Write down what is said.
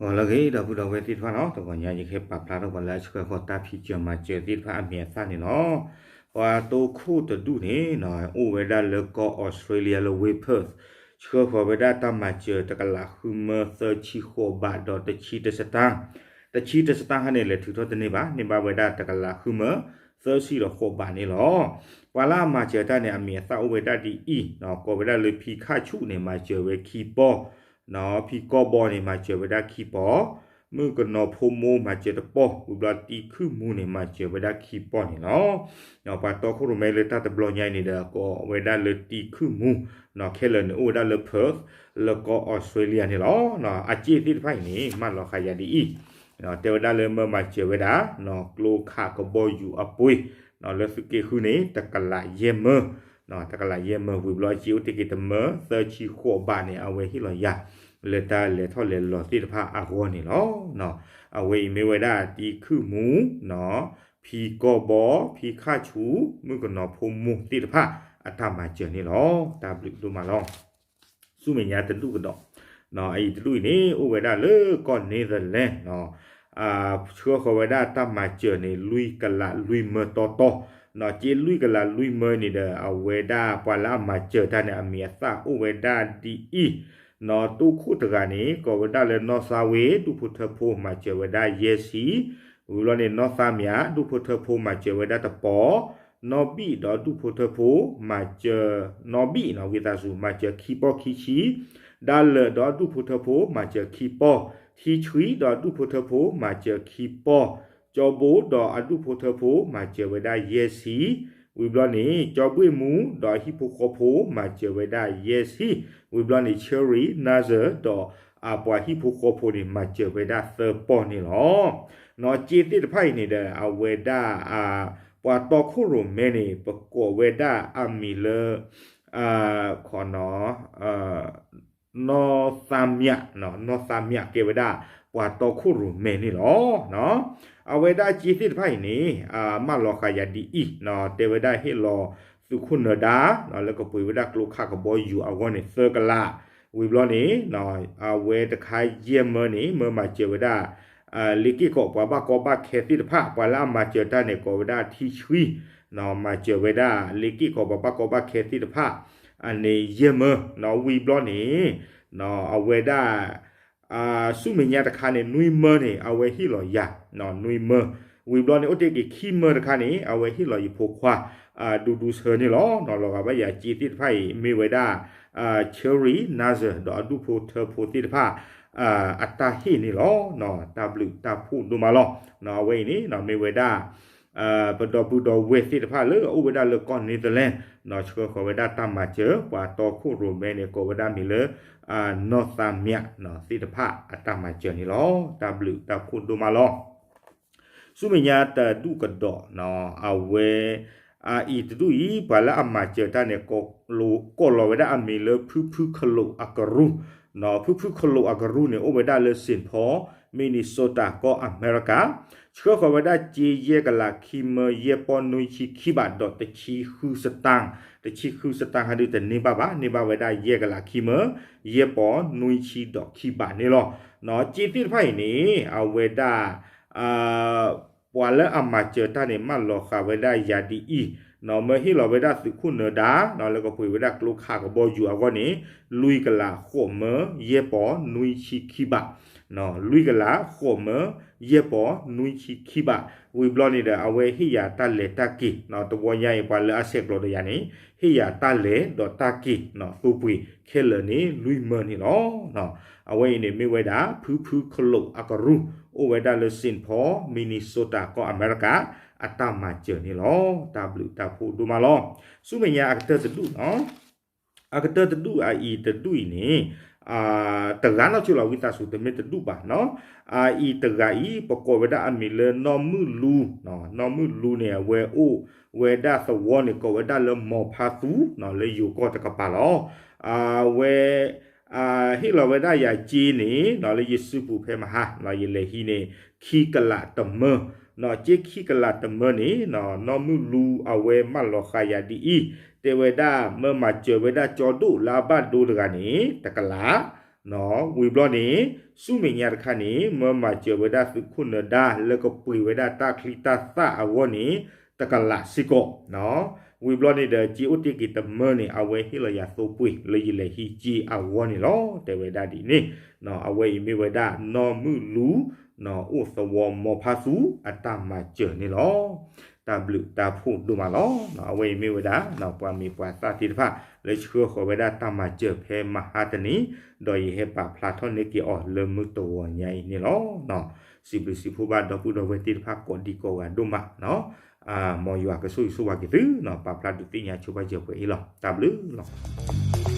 ဂီၤလၢအဂ့ၤ ဒီပုၢ်ဒီဝဲၢ်သ့ၣ်တဖၣ်နီၤ, တဂီၤညါယကဟဲပာ်ဖျါထီၣ်ပှၤလၢအဆှၢဃီၤတၢ်ဖံးစၢၤမၤစၢၤသ့ၣ်တဖၣ်အမံၤအသၣ်န့ၣ်လီၤ. ပှၤတိခိၣ်တဒူၣ်န့ၣ်နီၤ အိၣ်ဝဲဒၣ်လၢကီၢ်အီစထြ့လယါလၢဝ့ၢ် Perth, ဆှၢဃီၤဝဲဒၣ်တၢ်မၤစၢၤတကလးဃုမၢသၢဆံဃိးဘးဒီးတဆံတစတၢ်, တဆံတစတၢ်ခါန့ၣ် လဲၤထုးထီၣ်တန့ၢ်ဘၣ်, န့ၢ်ဘၣ်ဝဲဒၣ်တကလးဃုမၢသၢဆံဒီးဃိးဘးန့ၣ်လီၤ. ပှၤလၢအမၤစၢၤတၢ်န့ၣ် အမံၤအသၣ်အိၣ်ဝဲဒၣ်ဒ်အံၤ, ကိးဝဲဒၣ်လၢဖံခၣ်ဆူၣ်န့ၣ် မၤစၢၤဝဲခံပီၢ်, ဖံကီၢ်ဘီန့ၣ် မၤစၢၤဝဲဒၣ်ခံပီၢ်, မုၣ်ကနီၤဖိမိၢ်မၤစၢၤတပီၢ်, ဝံၤဘျီတံၤခုၣ်မူန့ၣ် မၤစၢၤဝဲဒၣ်ခံပီၢ်န့ၣ်လီၤ. ပှၤတီခိၣ်ရိၣ်မဲလၢတၢ်တဘျီညါအံၤန့ၣ်ဒီး ကိးဝဲဒၣ်လၢတံၤခုၣ်မူ, ခဲလၢာ်န့ၣ် အိၣ်ဝဲဒၣ်လၢ Perth လၢကီၢ်အီစထြ့လယါန့ၣ်လီၤ. အစ့သ့ၣ်တဖၣ်အံၤန့ၣ် မၢလီၤဃာ်ယၤဒ်အံၤ, တဲဝဲဒၣ်လၢမၢမၤစၢၤဝဲဒၣ် ကျိခးကဘီယူၤအပှ့ၤ လၢသုးက့ဃုန့ၣ် တကလးယဲၢ်မၢ, တကလးယဲၢ်မၢ ဝံၤဘျီအစ့အိၣ်တ့ၢ်က့ၤတမၢသၢဆံဃိးဘးန့ၣ် အဝဲဟ့ၣ်လီၤယၤ လၢတၢ်လဲၤထီၣ်လဲၤလီၤသ့ၣ်တဖၣ်အဂီၢ်န့ၣ်လီၤ. အဝဲအံၤမ့ၢ်ဝဲဒၣ်တံၤခုၣ်မူ, ဖံကီၢ်ဘီ, ဖံခၣ်ဆူၣ်, မုၣ်ကနီၤဖိမိၢ်သ့ၣ်တဖၣ်အတၢ်မၤစၢၤန့ၣ်လီၤ. တၢ်ဘျုးဒိၣ်မးလီၤ. ဆူမဲာ်ညါတဒူၣ်ကဒီး, အအံၤတဒူၣ်အံၤန့ၣ် အိၣ်ဝဲဒၣ်လၢကီၢ် Netherlands, ဆှၢဃီၤဝဲဒၣ်တၢ်မၤစၢၤန့ၣ် လွံၢ်ကလးလွံၢ်မၢတီတီ, စ့လွံၢ်ကလးလွံၢ်မၢန့ၣ်ဒီး အဝဲဒၣ်ပှၤလၢအမၤစၢၤတၢ်န့ၣ် အမံၤအသၣ်အိၣ်ဝဲဒၣ်ဒ်အံၤ, တိခိၣ်တဂၤန့ၣ် ကိးဝဲဒၣ်လၢ နီၢ်သါဝ့ ဒူၣ်ဖိထၢဖိ မၤစၢၤဝဲဒၣ်ယဲၢ်ဆံ, ဝံၤဘျီန့ၣ် နီၢ်သါမၠး ဒူၣ်ဖိထၢဖိ မၤစၢၤဝဲဒၣ်တပီၢ်, နီၢ်ဘံၣ်ဒီးဒူၣ်ဖိထၢဖိ မၤစၢၤ, နီၢ်ဘံၣ်နီၤ ဝံသးစူၤ မၤစၢၤခံပီၢ်ခံဆံ, ဒါလၢာ်ဒီးအဒူၣ်ဖိထၢဖိ မၤစၢၤခံပီၢ်, ထံဆှံဒီးအဒူၣ်ဖိထၢဖိ မၤစၢၤခံပီၢ်, ကၠီဘိဒီးအဒူၣ်ဖိထၢဖိ မၤစၢၤဝဲဒၣ်ယဲၢ်ဆံ, ဝံၤဘျီန့ၣ် ကၠီဘှ့ၣ်မူဒီးအဟံၣ်ဖိဃီဖိ မၤစၢၤဝဲဒၣ်ယဲၢ်ဆံ, ဝံၤဘျီန့ၣ် Cherry Nazar ဒီးအပှၤဟံၣ်ဖိဃီဖိန့ၣ် မၤစၢၤဝဲဒၣ်သၢပီၢ်န့ၣ်လီၤ. နီၢ်စ့သ့ၣ်တဖၣ်အံၤန့ၣ်ဒီး အဝဲဒၣ် ပှၤတီခိၣ်ရိၣ်မဲန့ၣ် ပကိးဝဲဒၣ်အမံၤလၢ ခီနီၤ နီၢ်သါမၠး, နီၢ်သါမၠးကဲဝဲဒၣ် ပှၤတီခိၣ်ရိၣ်မဲန့ၣ်လီၤ. အဝဲဒၣ်စ့သ့ၣ်တဖၣ်အံၤန့ၣ် မၢလီၤဃာ်ယၤဒ်အံၤ, တဲဝဲဒၣ်ဟ့ၣ်လီၤသုးခိၣ်နၢၤဒါ လၢကပှ့ၤဝဲဒၣ်ကျိခးကဘီယူၤအဂီၢ်န့ၣ် သၢကလး, ဝံၤဘျီန့ၣ် အဝဲတခါယဲၢ်မၢန့ၣ် မၢမၤစၢၤဝဲဒၣ် လ့ၤက့ၢ်ကီးပှၤဘၣ်ကီဘၣ်ခဲသ့ၣ်တဖၣ်, ပှၤလၢအမၤစၢၤတၢ်န့ၣ် ကိးဝဲဒၣ်ထံဆှံ, မၤစၢၤဝဲဒၣ်လ့ၤက့ၢ်ကီးပှၤဘၣ်ကီဘၣ်ခဲသ့ၣ်တဖၣ် အန့ၣ်ယဲၢ်မၢ, ဝံၤဘျီန့ၣ် အဝဲဒၣ် ဆူမဲာ်ညါတခါန့ၣ် နွံမၢန့ၣ် အဝဲဟ့ၣ်လီၤယၤ နွံမၢ, ဝံၤဘျီန့ၣ် အိၣ်တ့ၢ်က့ၤခံမၢတခါန့ၣ် အဝဲဟ့ၣ်လီၤယဖိခွါ ဒူဒူဆၢန့ၣ်လီၤ. လီၤဂာ်ဘၣ်ယၤစ့သ့ၣ်တဖၣ်အံၤ မ့ၢ်ဝဲဒၣ် Cherry Nazar ဒီးအဒူၣ်ဖိထၢဖိသ့ၣ်တဖၣ် အတၢ်ဟ့ၣ်န့ၣ်လီၤ. တၢ်ဘျုးတၢ်ဖှိၣ်ဒိၣ်မးလီၤ. အဝဲအံၤန့ၣ် မ့ၢ်ဝဲဒၣ် ပဒီပုၢ်ဒီဝဲၢ်သ့ၣ်တဖၣ်လၢအအိၣ်ဝဲဒၣ်လၢကီၢ် Netherlands ဆှၢဃီၤဝဲဒၣ်တၢ်မၤစၢၤ ပှၤတီခိၣ်ရိၣ်မဲန့ၣ် ကိးဝဲဒၣ်မံၤလၢ နီၢ်သါမၠး သ့ၣ်တဖၣ်အတၢ်မၤစၢၤန့ၣ်လီၤ. တၢ်ဘျုးတၢ်ဖှိၣ်ဒိၣ်မးလီၤ. ဆူမဲာ်ညါတဒူၣ်ကဒီး အဝဲ အအံၤတဒူၣ်အံၤ ပှၤလၢအမၤစၢၤတၢ်န့ၣ် ကိးလီၤဝဲဒၣ်အမံၤလၢ ဖုဖုခလိာ်အကရူၢ်, ဖုဖုခလိာ်အကရူၢ်န့ၣ် အိၣ်ဝဲဒၣ်လၢ Saint Paul Minnesota ကီၢ်အမဲရကၤ, ဆှၢဃီၤဝဲဒၣ်စ့ယဲၢ်ကလးခံမၢ ယဲၢ်ပီၢ်နွံဆံခံဘးဒီးတဆံဃုစတၢ်, တဆံဃုစတၢ်ဟဲဒုးတန့ၢ်ဘၣ်ဘၣ်, န့ၢ်ဘၣ်ဝဲဒၣ်ယဲၢ်ကလးခံမၢ ယဲၢ်ပီၢ်နွံဆံဒီးခံဘးန့ၣ်လီၤ. စ့သ့ၣ်တဖၣ်အံၤန့ၣ် အဝဲဒၣ် ပှၤလၢအမၤစၢၤတၢ်န့ၣ် မၢလီၤဃာ်ဝဲဒၣ်ယၤဒ်အံၤ, မၢဟ့ၣ်လီၤဝဲဒၣ်သုးခိၣ်နၢၤဒါ လၢကပှ့ၤဝဲဒၣ်ကျိခးကဘီယူၤအဂီၢ်န့ၣ် လွံၢ်ကလးဃိးမၢ ယဲၢ်ပီၢ်နွံဆံခံဘး, လွံၢ်ကလးဃိးမၢ ယဲၢ်ပီၢ်နွံဆံခံဘး, ဝံၤဘျီန့ၣ်ဒီး အဝဲဟ့ၣ်ယၤတၢ်လဲၤတၢ်က့ၤ, တဝီညါအံၤ ပှၤလၢအဆဲးကျိးဒီးယၤန့ၣ် ဟ့ၣ်ယၤတၢ်လဲၤဒီးတၢ်က့ၤ သိပှ့ၤခဲလၢာ်န့ၣ် လွံၢ်မၢန့ၣ်လီၤ. အဝဲအံၤန့ၣ်မ့ၢ်ဝဲဒၣ် ဖုဖုခလိာ်အကရူၢ် အိၣ်ဝဲဒၣ်လၢ Saint Paul Minnesota ကီၢ်အမဲရကၤ အတၢ်မၤစၢၤန့ၣ်လီၤ. တၢ်ဘျုးတၢ်ဖှိၣ်ဒိၣ်မးလီၤ. ဆူမဲာ်ညါအကတၢၢ်တဒူၣ်နီၤ, အကတၢၢ်တဒူၣ်အအံၤတဒူၣ်အံၤန့ၣ် တဂၤနီၢ်ဆိလီၤ ဝံသးစူၤတမ့ၢ်တဒူၣ်ဘၣ်နီၤ, အအံၤတဂၤအံၤ ပကိးဝဲဒၣ်အမံၤလၢနီၢ်မုၢ်လူ, နီၢ်မုၢ်လူန့ၣ် အဝဲအိၣ်ဝဲဒၣ်သဝီန့ၣ် ကိးဝဲဒၣ်လၢမီၤဖါသူ လၢယိၤကီၢ်တကပၤလီၤ. အဝဲ ဟ့ၣ်လီၤဝဲဒၣ်ယၤစ့န့ၣ် လၢယစုပူၤဖဲမဟါ ယလဲၤဟံးန့ၣ် ခံကလးတမၢ, စ့ခံကလးတမၢန့ၣ် နီၢ်မုၢ်လူအဝဲမၢလီၤဃာ်ယၤဒ်အံၤ, တဲဝဲဒၣ်မၢမၤစၢၤဝဲဒၣ်ကၠီဒိၣ်လၢအဘၣ်ဒိတဂၤန့ၣ် တကလး ဝံၤဘျီန့ၣ် ဆူမဲာ်ညါတခါန့ၣ် မၢမၤစၢၤဝဲဒၣ်သုးခိၣ်နၢၤဒါ လၢကပှ့ၤဝဲဒၣ်တၢ်ချံတၢ်သၣ်အဂီၢ်န့ၣ် တကလးစ့ၢ်ကီး. ဝံၤဘျီန့ၣ်ဒီး စ့အိၣ်တ့ၢ်က့ၤတမၢန့ၣ် အဝဲဟ့ၣ်လီၤယၤသိပှ့ၤ လၢယလဲၤဟံးစ့အဂီၢ်န့ၣ်လီၤ. တဲဝဲဒၣ်ဒ်န့ၣ် အဝဲအံၤမ့ၢ်ဝဲဒၣ် နီၢ်မုၢ်လူ အိၣ်သဝီမီၤဖါသူ အတၢ်မၤစၢၤန့ၣ်လီၤ. တၢ်ဘျုးတၢ်ဖှိၣ်ဒိၣ်မးလီၤ. အဝဲအံၤမ့ၢ်ဝဲဒၣ် ပှၤမံၤပှၤသၣ်သ့ၣ်တဖၣ် လၢဆှၢဃီၤဝဲဒၣ်တၢ်မၤစၢၤဖဲမဟါတနံၤ ဒီးယဟဲပာ်ဖျါထီၣ်န့ၢ်က့ၤအီၤလၢမုၢ်တဂီၤညါအံၤန့ၣ်လီၤ. စံးဘျုးစံးဖှိၣ်ဘၣ်ဒီပုၢ်ဒီဝဲၢ်သ့ၣ်တဖၣ်ကိးဒံကိးဂၤဒိၣ်မး. မ်ယွၤကဆိၣ်ဂ့ၤဆိၣ်ဝါက့ၤသု ပာ်ဖျါဒုးသ့ၣ်ညါဆိပာ်စၢၤပှဲၤအံၤလီၤ. တၢ်ဘျုးလီၤ.